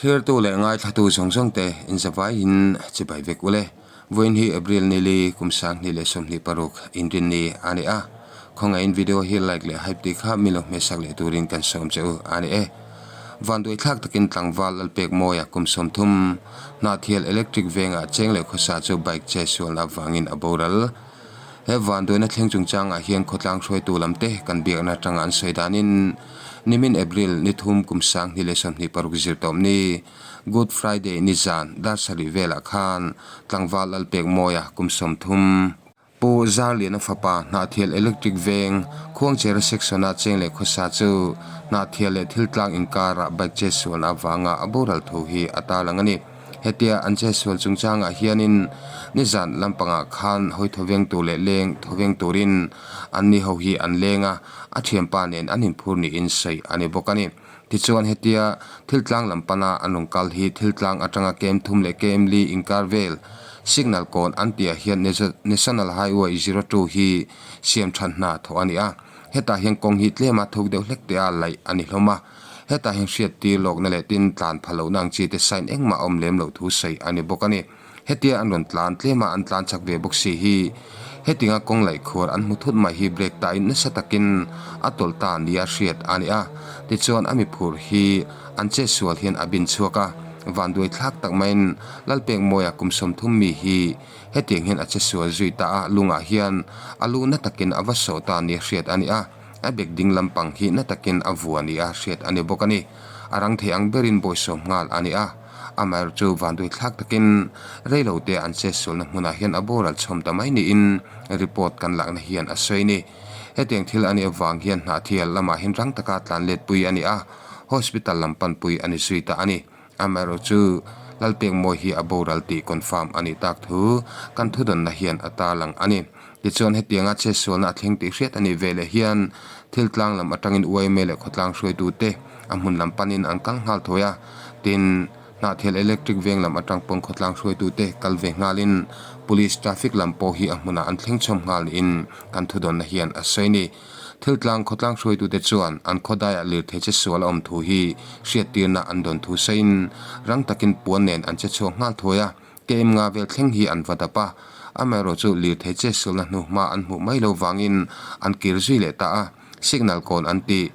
Thlirtu leh ngaithlatu zawng zawng te inzavaiin chibai vek ule. Vawiin hi April nili kum 2026 inrinni a ni a. Khawngaihin video hi like leh hype tih kha min lo hmehsak leh turin kan sawm che u a ni e. Vanduai thlak takin tlangval Lalpekmawia kum 30 Hnahthial Electric vengah cheng leh khawsa chu bike che sualna avangin a boral. He vanduaina thleng chungchangah hian khawtlang hruaitu lam te kan biakna atanga an sawi danin nimin April ni thum kum 2026 zir tawp ni, Good Friday ni zan dar sarih velah khan tlangval Lalpekmawia kum 30, Pu Zarliana fapa Hnahthial Electric Veng Khuangchera Section-a cheng leh khawsa chu Hnahthial leh Thiltlang inkarah bike chetsualna avanga a boral thu hi a tarlang a ni. Hetia an chetsual chungchangah hianin nizan lampangah khan hawi thawveng tur leh leng thawveng turin an ni ho hi an leng a, a thianpa nen an inphur niin sawi a ni bawk a ni. Tichuan hetia thil tlang lam pana an rawn kal hi thil tlang atanga kem thum leh kem li inkar vel signal kawn an tihah hian National Highway 02 hi siam than hna thawh a ni a, hetah hian kawng hi tlema thuk deuh hlek te a laih a ni hlawm a. Hetah hian hriat tir lawkna leh tin tlan pha lohna ang chi te sign engmah a awm lem loh thu sawi a ni bawk a ni. Hetia an rawn tlan tlem a, an tlan chak ve bawk si hi hetinga kawng laih khuar an hmu thut mai hi brake tain nasa takin a tawlh ta nia hriat a ni a. Tichuan a miphur hi an chetsual hian a bin chhuak a, vanduai thlak tak maiin Lalpekmawia kum 30 mi hi hetiang hian a chetsual zui ta a, lungah hian a lu na takin a va sawh ta nia hriat a ni a. A bek ding lampang hi na takin a vua nia hriat a ni bawk a ni. A rang thei ang berin bawisawm nghal a ni a. Amaherawhchu chu vanduai thlak takin reilo te an chetsualna hmunah hian a boral chhawm ta mai niin report kan lakna hian a sawi a ni. Hetiang thil a nih avang hian Hnahthial lamah hian rang taka tlan letpui a ni a, hospital lam panpui a ni zui ta a ni. Amaherawhchu Lalpekmawi hi a boral tih confirm a nih tak thu kan thudawnna hian a tarlang a ni. Tichuan hetianga chetsualna a thleng tih hriat a nih veleh hian thil tlang lam atangin yma leh khawtlang hruaitute a hmun lam panin an kal nghal thawi a, tin Hnahthial Electric veng lam atang pawn khawtlang hruaitute kal ve nghalin Police traffic lam pawh hi a hmunah an thleng chhawm nghal niin kan thudawnna hian a sawi a ni. Thil tlang khawtlang hruaitute chuan an khawdaiah lirthei che sual a awm thu hi hriattirna an dawn thu sawiin rang takin puan nen an che chhuak nghal thuai a, KM nga vel thleng hi an va dap a. Amaherawhchu lirthei che sualna hnuhma an hmuh mai lo vangin an kir zui leh ta a, signal kawn an tih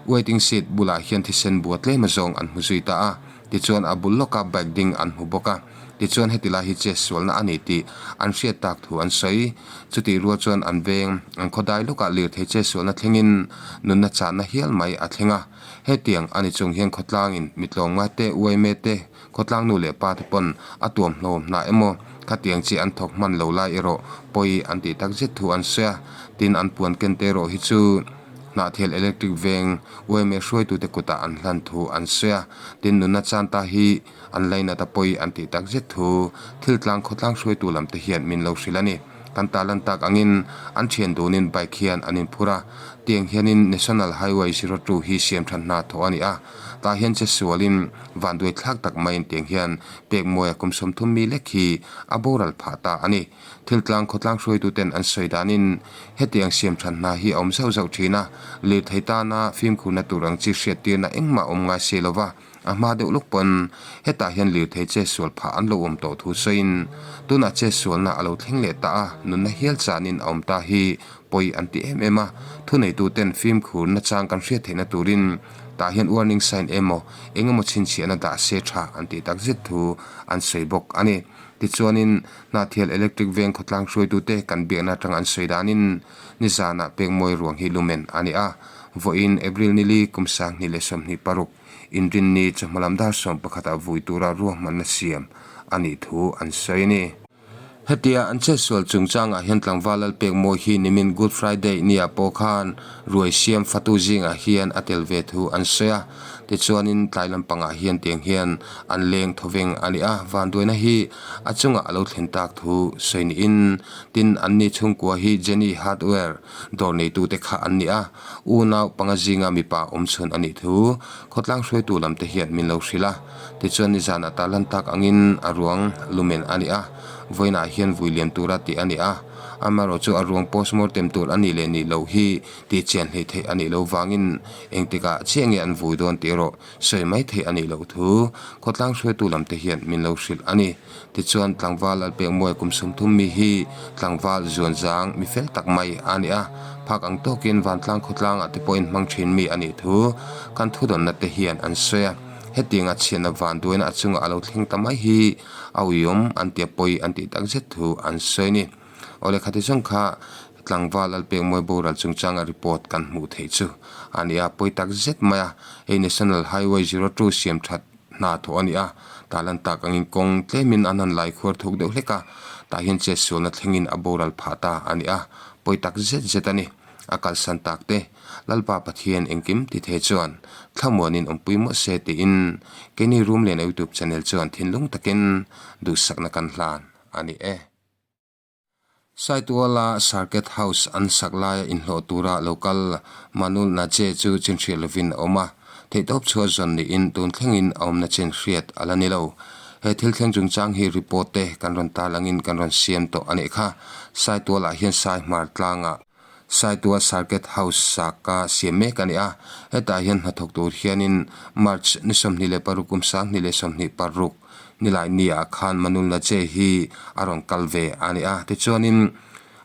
waiting seat bulah hian thisen bua tlem azawng an hmu zui ta a. Tichuan a bul lawka bike ding an hmu bawk a, tichuan heti lai hi che sualna a ni tih an hriat tak thu an sawi. Chutih rual chuan an veng, an khawdai lawkah lirthei che sualna thlengin nunna chahna hial mai a thleng a. Hetiang a ni chung hian khawtlangin mitlawmnga te, uaime te, khawtlang nu leh pa te pawn a tuam hlawm hnah emaw khatiang chi an thawk hman lo lai erawh pawi an tih takzet thu an sawi a. Tin an puan ken te erawh hi chu Hnahthial Electric Veng yma hruaitute kutah an hlan thu an sawi a, tin nunna chanta hi an lainat a pawi an tih tak zet thu thil tlang khawtlang hruaitu lam te hian min lo hrilh a ni. Kan tarlan tak angin an thian dunin bike hian an inphur a, tiang hianin National Highway 02 hi siam than hna thawh a ni a, tah hian che sualin vanduai thlak tak maiin tiang hian Pekmawia kum 30 mi lek hi a boral phah ta a ni. Thil tlang khawtlang hruaituten an sawi danin hetiang siam than hna hi a awm zauh zauh thin a, lirthei tana fimkhurna tur ang chi hriattirna engmah awm ngai si lova, a hma deuh lawk pawn hetah hian lirthei che sual phah an lo awm tawh thu sawiin tunah che sualna a lo thleng leh ta a, nunna hial chanin a awm ta hi pawi an ti em em a, thuneituten fimkhurna chang kan hriat theihna turin tah hian warning sign emaw engemaw chhinchhiahna dah se tha an tih takzet thu an sawi bawk a ni. Tichuanin, Hnahthial Electric Veng khawtlang hruaitute kan biakna atanga an sawi danin nizanah Pekmawi ruang hi lumen a ni a. Vawiin April nili kum 2026 Inrinni chawhma lam dar 11 ah vui tura ruahmanna siam a nih thu an sawi a ni. Hetia an chetsual chungchangah hian tlangval Lalpekmawi hi nimin Good Friday nia pawh khan ruai siam fatu zingah hian a tel ve thu an sawi a. Tichuanin tlai lampangah hian tiang hian an leng thawveng a ni a, vanduaina hi a chungah a lo thlen tak thu sawi niin tin anni chhungkua hi Jenny Hardware dawr neitute kha an ni a, unau panga zinga mipa awm chhun a nih thu khawtlang hruaitu lam te hian min lo hrilh a. Tichuan nizan a tarlan tak angin a ruang lumen a ni a, vawiinah hian vui lian tura tih a ni a. Amaherawh chu a ruang postmortem tur a nih leh nih loh hi tih chian hleih theih a nih loh vangin engtikah chiah nge an vui dawn tih erawh sawi mai theih a nih loh thu khawtlang hruaitu lam te hian min lo hrilh a ni. Tichuan tlangval Lalpekmuai kum 30 mi hi tlangval zuanzang mi fel tak mai a ni a, phak ang tawkin vantlang khawtlangah te pawhin hmang thin mi a nih thu kan thudawnna te hian an sawi a. Hetianga chhiatna vanduaina a chungah a lo thleng ta mai hi a uiawm an tia pawi an tih tak zet thu an sawi a ni. Aw lehkha ti zawng kha tlangval Lalpekmuai boral chungchanga report kan hmuh theih chu a ni a, pawi tak zet mai a, hei National Highway 02 siam that hna thawh a ni a, tah lan tak angin kawng tlemin an han lai khuar thuk deuh hlek a, tah hian chetsualna thlengin a boral phah ta a ni a, pawi tak zet zet a ni. A kalsan tak te, Lalpa Pathian engkim ti thei chuan thlamuanin awmpui mawlh se tiin keini Rumliana YouTube channel chuan thinlung takin duhsakna kan hlan a ni e. Saituala Circuit House an sak laia inhlawh tura lo kal Manul Naje chu chinhriat lovin a awm a, theihtawp chhuah zawn niin tun thlengin a awmna chin hriat a la ni lo. He thil thleng chungchang hi report te kan rawn tarlangin kan rawn siam tawh a nih kha. Saitualah hian Saihmar tlangah Saitual Circuit House saka siam mek a ni a, hetah hian hnathawk tur hianin March ni 26 kum 2026 Nilai ni-ah khan Manul Naje hi a rawn kal ve a ni a, tichuanin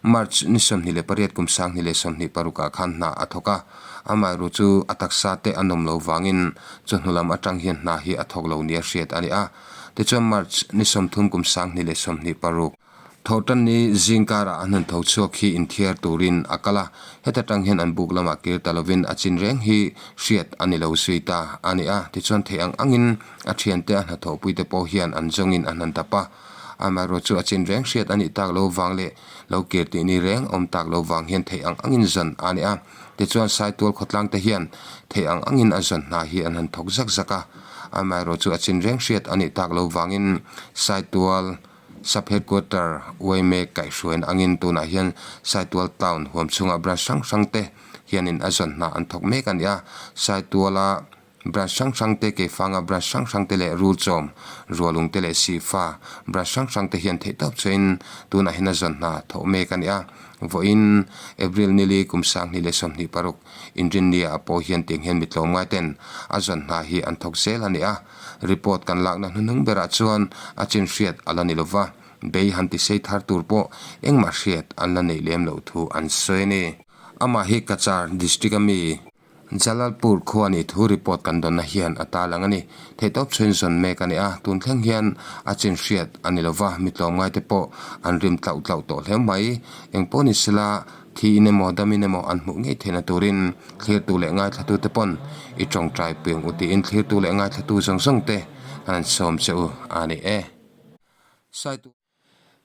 March ni 28 kum 2026 ah khan hna a thawk a, amaherawh chu a taksa te a nawm lo vangin chawhnu lam atang hian hna hi a thawk lo nia hriat a ni a, tichuan March ni 30 kum 2026. Thawhtanni zing karah a hnan tho chhuak hi inthiar turin a kal a, heta tang hian an buk lamah kir ta lovin a chin reng hi hriat a ni lo zui ta a ni a, tichuan theih ang angin a thiante a hnathawhpuite pawh hian an zawngin a hnan tap a, amaherawhchu a chin reng hriat a nih tak lo vang leh lo kir tih ni reng awm tak lo vang hian theih ang angin zawn a ni a, tichuan Saitual khawtlang te hian theih ang angin a zawn hna hi an han thawk zak zak a, amaherawhchu a chin reng hriat a nih tak lo vangin Saitual Sub Headquarter Uaime kaihhruain angin tunah hian Saitual Town huam chhungah branch hrang hrang te hianin a zawn hna an thawk mek a ni a. Saituala branch hrang hrang te, Keifanga branch hrang hrang te leh Rulchawm, Rualung te leh Sihfa branch hrang hrang te hian theihtawp chuain tunah hian a zawn hna thawh mek a ni a. Vawiin April nili kum 2026 Inrinnia pawh hian tiang hian mi tlawmngai ten a zawn hna hi an thawk zel a ni a. Report kan lakna hnuhnung berah chuan a chin hriat a la ni lova, bei han ti sei thar tur pawh engmah hriat an la neih lem loh thu an sawi a ni. Amah hi Cachar district a mi Jalalpur khua nih thu report kan dawnna hian a tarlang a ni. Theihtawp chhuin zawn mek a ni a, tun thleng hian a chin hriat a ni lova, mi tlawmngaite pawh an rim tlauh tlauh tawh hle mai. Engpawh ni sela Thiin emaw damin emaw an hmuh ngei theihna turin thlirtu leh ngaithlatute pawn i tawngtai piang u tiin thlirtu leh ngaithlatu zawng zawng te an han sawm che u a ni e. Saitu.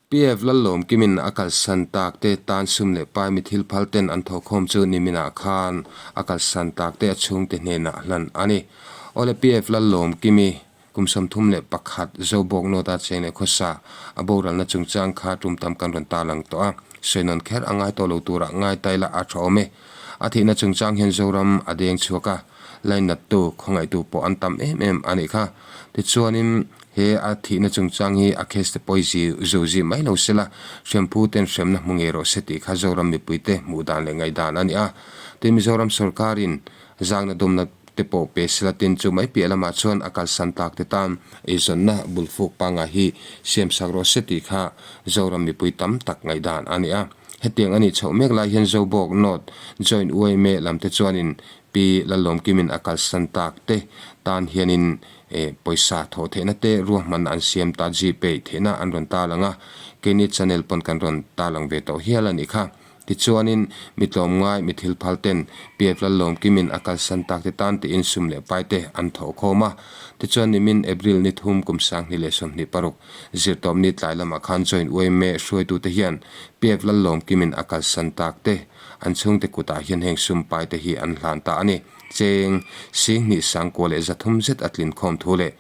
PF Lallawmkimin a kalsan tak te tan sum leh pai mi thil phal ten an thawhkhawm chu niminah khan a kalsan tak te a chhungte hnenah hlan a ni. Awle PF Lallawmkimi Kum 31 Zobawk North-a cheng leh khawsa a boralna chungchang kha tum tam kan rawn tarlang tawh a, sawi nawn kher a ngai tawh lo turah ngai ta ila a tha awm e. A thihna chungchang hian Zoram a deng chhuak a, lainattu, khawngaihtu pawh an tam em em a nih kha. Tichuanin he a thihna chungchang hi a case te pawi zi zo zi mai lo sela, hremphu ten hremna hmu ngei rawh se tih kha Zoram mipuite hmuh dan leh ngaihdan a ni a. Tin, Mizoram sawrkarin zangna dawmna te pawh pe sela tin chu mai piah lamah chuan a kalsan tak te tan eizawnna bulfuk pangngai hi siam sak rawh se tih kha Zoram mipui tam tak ngaihdan a ni a. Hetiang a nih chhoh mek lai hian Zobawk North Joint yma lam te chuanin Pi Lallawmkimin a kalsan tak te tan hianin pawisa thawh theihna te ruahmanna an siam ta Gpay theihna an rawn tarlang a, keini channel pawn kan rawn tarlang ve tawh hial a nih kha. Tichuanin, mi tlawmngai, mi thil phal ten PF Lallawmkimin a kalsan tak te tan tiin sum leh pai te an thawh khawm a. Tichuan nimin April ni thum kum 2026 zirtawpni tlai lamah khan Joint yma hruaitute hian PF Lallawmkimin a kalsan tak te an chhungte kutah hian heng sum pai te hi an hlan ta a ni. Cheng, 20 9,300 zet a tlin khawm thu leh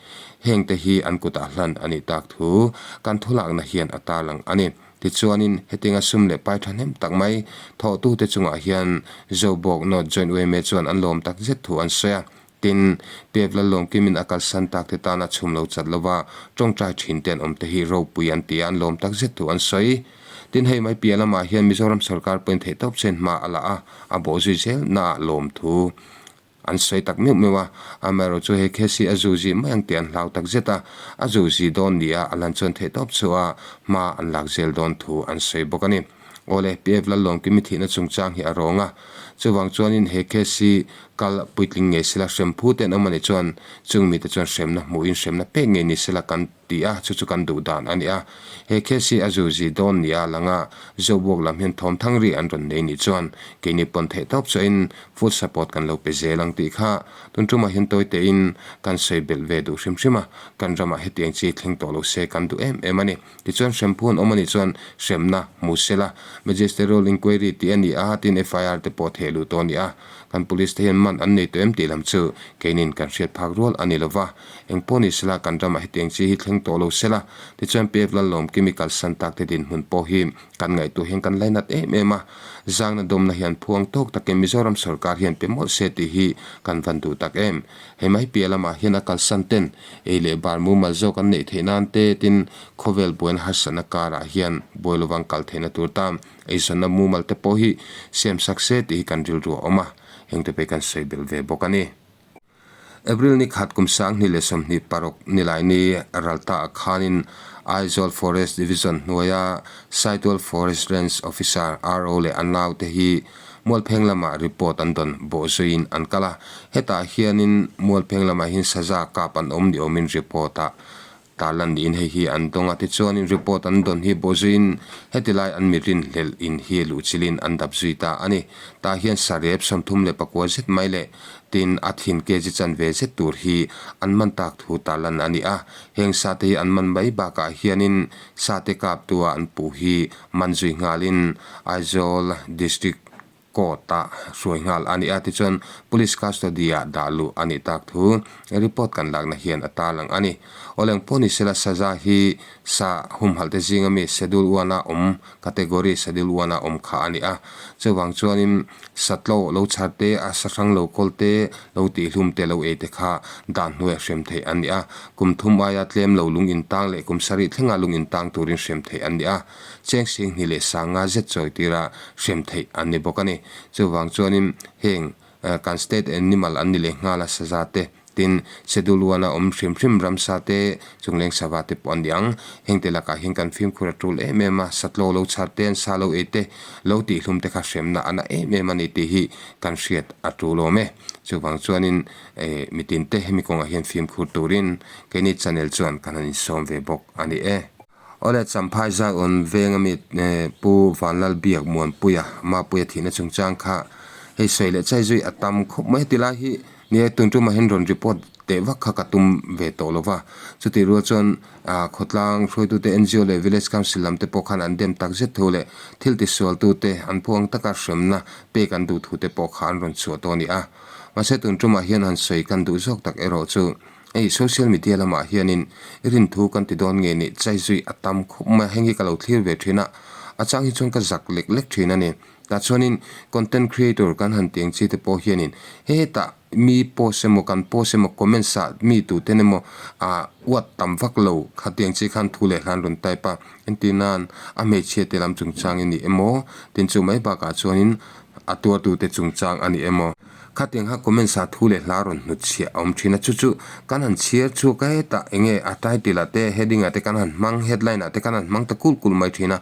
heng te hi an kutah hlan a nih tak thu kan thulakna hian a tarlang a ni. Tichuanin, hetianga sum leh pai thahnem tak mai thawhtute chungah hian Zobawk North Joint yma chuan an lawm tak zet thu an sawi a. Tin, Pep Lallawmkimin a kalsan takte tana chhum lo chat lova tawngtai thin te an awm te hi ropui an ti a, an lawm tak zet thu an sawi. Tin, hei mai piah lamah hian Mizoram sorkar pawhin theihtawp chen hma a la a, a bawhzui zel naah lawmthu an sawi tak meuh meuh a. Amaherawhchu chu he case hi a zuzi mai ang tih an hlau tak zet a, a zuzi dawn nia a lan chuan theihtawp chu a hma an lak zel dawn thu an sawi bawk a ni. Awle, PF Lallawmkimi thihna chungchang hi a rawng a, chuvang chuanin he case hi kal puitling ngei sela hrem phu te an awm a nih chuan chung mite chuan hremna hmuhin hremna pek ngei ni sela kan ti a, chu chu kan duh dan a ni a. He case hi a zuzi dawn nia lang a, Zobuak lam hian thawm thang ri an rawn nei nih chuan keini pawn theih tawp chuahin full support kan lo pe zel ang tih kha tun tumah hian tawi tein kan sawi belh ve duh hrim hrim a, kan ramah hetiang chi thleng tawh lo se kan duh em em a ni. Tichuan hrem phu an awm a nih chuan hremna hmu sela Magisterial Inquiry tih a ni a, tin FIR te pawh theh luh tawh a ni a. Kan police te hian man an nei tawh em tih lam chu keinin kan hriat phak rual a ni lova. Eng pawh ni sela kan ramah hetiang chi hi thleng tawh lo sela, tichuan PF Lallawm chemical san tak te dinhmun pawh hi kan ngaihtuah hian kan lainat em em a. Zangna dawmna hian phuang tawk takin Mizoram sorkar hian pe mawlh se tih hi kan van duh tak em. Hei mai piah lamah hian a kalsan ten ei leh bar mumal zawk an neih theih nan te tin khawvel buaina harsatna karah hian buai lovang kal theihna tur tan eizawnna mumal te pawh hi siam sak se tih hi kan rilru a awm a, hengte pawh hi kan sawi belh ve bawk a ni. April ni khat kum 2026 nilaini ralta ah khanin Aizawl Forest Division hnuaia Saitual Forest Range Officer RO leh a naute hi Mualpheng lamah report an dawn bawh zuiin an kal a, hetah hianin Mualpheng lamah hian saza kap an awm ni awmin report ah tarlan niin hei hi an dawng a, tichuanin report an dawn hi bawh zuiin heti lai an mi rinhlelh in hi luhchilhin an dap zui ta a ni. Tah hian sarep 34 zet mai leh tin a thin kg chanve zet tur hi an man tak thu tarlan a ni a, heng sa te hi an man mai bakah hianin sa te kaptu ah an puh hi man zui nghalin Aizawl District Court ah hruai nghal a ni a, tichuan Police Custody ah dah luh a nih tak thu report kan lakna hian a tarlang a ni. Awleng pawh ni sela saza hi sa humhalh te zinga mi Schedule One a awm category Schedule One a awm kha a ni a, chuvang chuanin satlo lo chhar te, a sahrang lo kawl te, lo tihhlum te lo ei te kha dan hnuaiah hrem theih a ni a, kum thum aia tlem lo lung intang leh kum sarih thlenga lung intang turin hrem theih a ni a. Cheng 2000 sanga zet chawi tira hrem theih an ni bawk a ni. Chuvang chuanin heng kan state animal an ni leh nghal a saza te, tin schedule one a awm hrim hrim ramsa te, chungleng sava te pawh an ni ang. Hengte lakah hian kan fimkhur a tul em em a, satlaw lo chhar te, an sa lo ei te, lo tihhlum te kha hremna a na em em a ni tih hi kan hriat a tul awm e. Chuvang chuanin mitin te hemi kawngah hian fimkhur turin keini channel chuan kan han insawm ve bawk a ni e. Awle Champhai Zaiawn veng ami Pu Vanlal Biak Muanpuia Mapuia thihna chungchang kha hei sawi leh chai zui a tam khawp mai. Heti lai hi nia tun tumah hian rawn report teh vak kha ka tum ve tawh lo va. Chutih rual chuan khawtlang hruaitute NGO leh Village Council lam te pawh khan an dem tak zet thu leh thil tisualtute an phu ang taka hremna pek an duh thu te pawh kha an rawn chhuah tawh a ni a. Mahse tun tumah hian han sawi kan duh zawk tak erawh chu Hei social media lamah hianin i rinthu kan ti dawn nge nih chai zui a tam khawp mai a, heng hi ka lo thlir ve thin a, a chang hi chuan ka zak lek lek thin a ni. Tah chuanin content creator kan han tih ang chi te pawh hianin hetah mi post emaw kan post emaw comments ah mi tuten emaw ah uat tam vak lo khatiang chi khan thu leh hlan rawn type a, entir nan a hmeichhia te lam chungchang i ni emaw tin chu mai bakah chuanin a tuartute chungchang a ni emaw. Khatiang kha comments ah thu leh hla rawn hnut chhiah a awm thin a, chu chu kan han chhiar chhuak a hetah eng nge a title ah te heading ah te kan han hmang headline ah te kan han hmang ta kul kul mai thin a,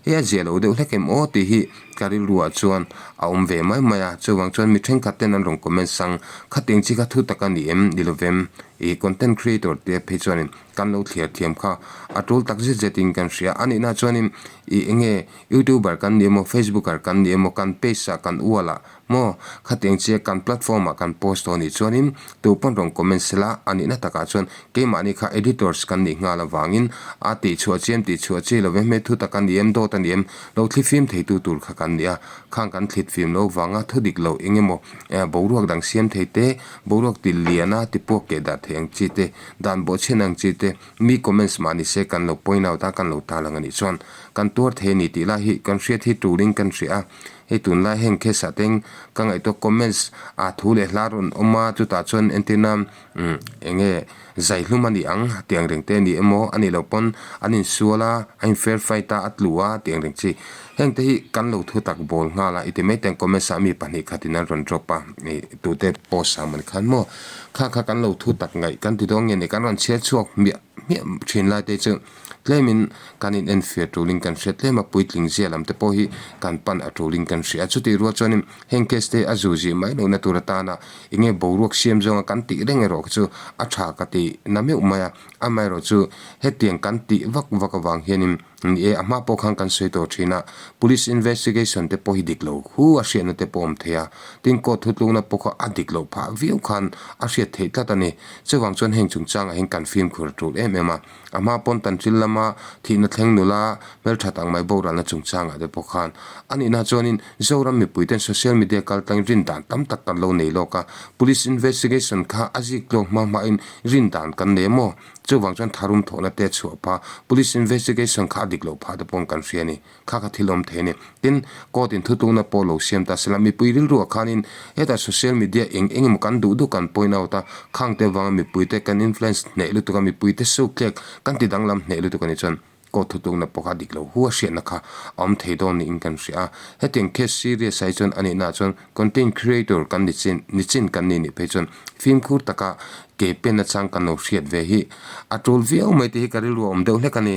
hei a zia lo deuh hlek em aw tih hi ka rilru ah chuan a awm ve mai mai a, chuvang chuan mi thenkhat ten an rawn comment sang khatiang chi kha thu tak a ni em ni lovem ih content creator te phei chuanin kan lo thliar thiam kha a tul tak zet zet in kan hria a nihna chuanin ih eng nge youtuber kan ni emaw facebooker kan ni emaw kan page ah kan wall ah Maw? Khatiang chiah kan platform ah kan post tawh anih chuanin tu pawn rawn comment sela a nihna takah chuan keimahni kha editors kan nih nghal avangin a tihchhuah chi em tihchhuah chi lo ve hme thu tak a ni em dawt a ni em lo thli fim theitu tur kha kan ni a, khang kan thlit fim lo vanga thu dik lo eng emaw boruak dang siam thei te boruak ti lian a ti puak keh dar thei ang chi te dan bawhchhian ang chi te mi comments mah ni se kan lo point out a kan lo tarlang anih chuan. kan tuar thei a ni tih lai hi kan hriat hi tulin kan hria a. Hei tunlai heng case ah te ka ngaihtuah comments ah thu leh hla rawn awm a chutah chuan entirna umm eng nge zai hlum a ni ang tih ang reng te a ni emaw a nih loh pawn an insual a a in fair fight a a tlu a tih ang reng chi heng te hi kan lo thu tak bawl nghal a i ti mai te ang comments ah mi pahnih khatin an rawn drop a ih tute post ah mawni khan maw kha kha kan lo thu tak ngaih kan ti dawn nge ni kan rawn chhiar chhuak hmiah hmiah thin lai te chu. Tlemin kan in enfiah tulin kan hria, tlem a puitling zia lam te pawh hi kan pan a tulin kan hria. Chutih rual chuanin heng case te a zu zih mai lohna tur atana enge boruak siam zawnga kan tih reng erawh kha chu a tha ka ti na meuh mai a. Amaherawh chu hetiang kan tih vak vak avang hianin ni e, a hma pawh khan kan sawi tawh thin a, police investigation te pawh hi dik lo hu a hriatna te pawh a awm thei a, tin court thutlukna pawh kha a dik loh phah viau khan a hriat theih tlat a ni. Chuvang chuan heng chungchangah hian kan fimkhur a tul em em a. A hma pawn tan thil lama thihna thleng nula hmelthat ang mai boralna chungchangah te pawh khan a nihna chuanin Zoram mipuiten social media kaltlang rin dan tam tak kan lo nei lawk a, police investigation kha a zik tlawk hma hmain rin dan kan nei maw? Chuvang chuan tharum thawhna te chhuah pha, police investigation kha a dik loh phah te pawh kan hria a ni. Kha kha thil awm thei a ni. Tin, court in thutlukna pawh lo siam ta sela, mipui rilruah khanin hetah social media eng eng emaw kan duh duh kan point out a, khang te vanga mipuite kan influence hneh lutuk a, mipuite sukthlek kan ti danglam hneh lutuk a nih chuan court thutlukna pawh kha dik lo hu a hriatna kha a awm thei dawn niin kan hria a. Hetiang case serious ai chuan a nihnaah chuan content creator kan ni chin ni chin kan nih nih phei chuan fimkhur taka ke pen nachang kan lo hriat ve hi a tul viau mai tih hi ka rilru a awm deuh hlek a ni.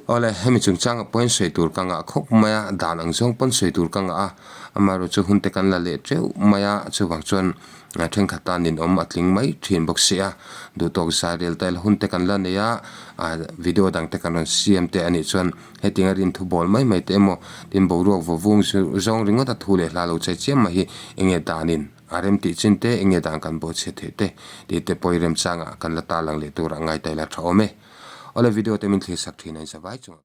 Awle, hemi chungchanga pawhin sawi tur ka ngah khawp mai a, dan ang zawng pawn sawi tur ka ngah a, amaherawh chu hun te kan la leh teuh mai a, chuvang chuan thenkhat tan ninawm a tling mai thin bawk si a, duhtawk zai rel ta ila hun te kan la nei a, video dang te kan rawn siam te anih chuan hetiang a rinthu bawl mai mai te emaw tin boruak vaw vung zawng ringawt a thu leh hla lo chai chiam mai hi enge danin a rem tih chin te enge dan kan bawhchhiat theih te tih te pawh i remchangah kan la tarlang leh tur a ngai ta ila tha awm e. Awle video te min thlir sak thin a in sa vai chungah.